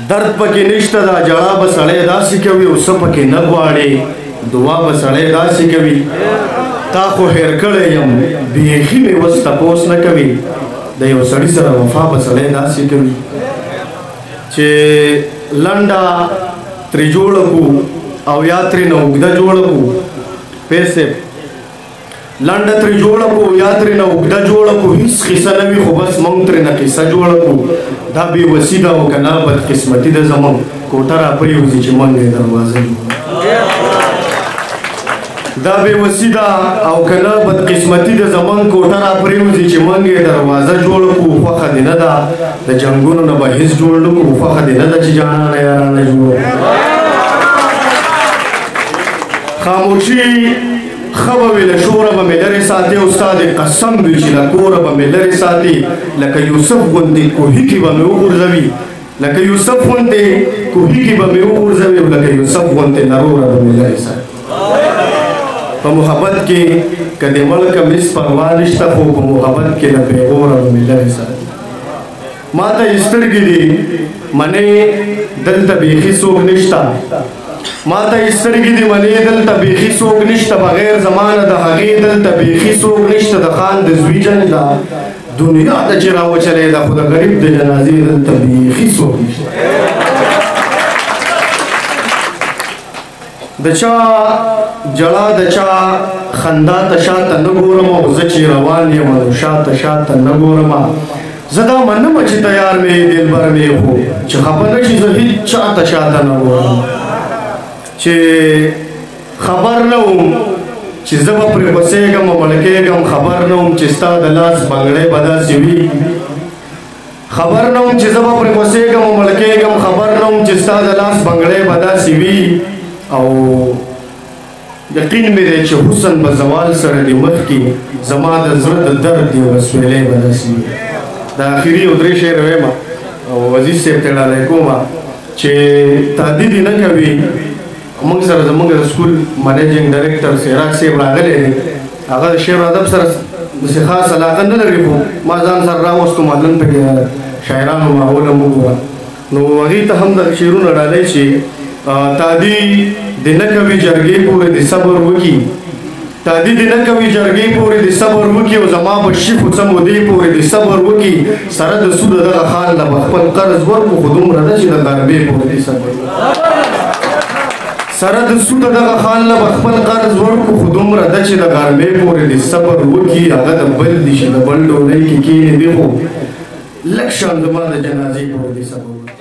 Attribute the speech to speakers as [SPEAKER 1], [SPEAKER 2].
[SPEAKER 1] درد پکې نشته دا جړا به سړی داسې کوي او څه پکې نه غواړي، دعا به سړی داسې کوي. تا خو هېر کړی یم، بیخي مې اوس تپوس نه کوي. د یو سړي سره وفا به سړی داسې کوي چې لنډه ترې جوړه کړو او یا ترې نه اوږده جوړه کړو. پیسې لنډه ترې جوړه کړو یا ترې نه اوږده جوړه کړو، هېڅ قصه نه وي، خو بس موږ ترې نه قصه جوړه کړو. دا بې وسي ده او که نه بدقسمتي ده زموږ، کوټه را پرېوځي چې موږ یې دروازه جوړه. دا بې وسي ده او که نه بدقسمتي ده زموږ، کوټه را پرېوځي چې موږ یې دروازه جوړه کړو. خوښه دې نه ده د جنګونو نه به هېڅ جوړ نه کړو، خوښه دې نه ده چې جانانه یارانه جوړ. خاموشي ښه به وي، له شوره به مې لرې ساتې، او ستا دې قسم وي چې له کوره به مې لرې ساتې. لکه یوسف غوندې کوهي کې به مې وغورځوي، لکه یوسف غوندې کوهي کې به مې وغورځوي، او لکه یوسف غوندې له روره به مې لرې ساتې. په محبت کې که دې مړ کړم هېڅ پروا نشته، خو په محبت کې له پېغوره به مې لرې ساتې. ما ته یې سترګې دي منې دلته بیخي څوک نشته، ما ته یې سترګې دي منې دلته بیخي څوک نشته، بغیر زما نه د هغې دلته بیخي څوک نشته. د خان د زوی جنګ ده دنیا ته چې راوچلې ده، خو د غریب د جنازې دلته بیخي څوک نشته. د چا جړا د چا خندا ته شاته نه ګورم، او زه چې روان یم نو شاته شاته نه ګورم. زه دا منم چې تیار مې دلبر مې، خو چې خفه نه شي زه هېچا ته شاته نه ګورم. چې خبر نه وم چې زه به پرې غوسېږم او مړ کېږم، خبر نه وم چې ستا د لاس بنګړی به داسې وي، خبر نه وم چې زه به پرې غوسېږم او مړ کېږم، خبر نه وم چې ستا د لاس بنګړی به داسې وي. او یقین مې دی چې حسن به زوال سره دې مخکې زما د زړه د درد یوه سویلی به داسې وي. دا اخري یو درې شعر وایم او عزیز صاحب ته ډالۍ کوم چې تادي دې نه کوي. موږ سره زموږ د سکول منیجنګ ډایریکټر سیراج صاحب راغلی دی، هغه د شعر ادب سره داسې خاص علاقه نه لري، خو ما ځان سره راوستو، ما نن پکې شاعرانو ماحول هم وګوره. نو هغې ته هم دغه شعرونه ډالۍ چې تادي دې نه کوي جرګې پورې دې صبر وکړي، تادي دې نه کوي جرګې پورې دې صبر وکړي، او زما به شي خو څه مودې پورې دې صبر وکړي. سره د سود دغه خان له به خپل قرض ورکړو، خو دومره ده چې د غربې پورې دې صبر وکړي. سره د سود دغه خان له به خپل قرض ورکړو، خو دومره ده چې د غرمې پورې دې صبر وکړي. هغه د بل دي چې د بل ډولۍ کې کښېني دی، خو لږ شان زما د جنازې پورې دې صبر وکړي.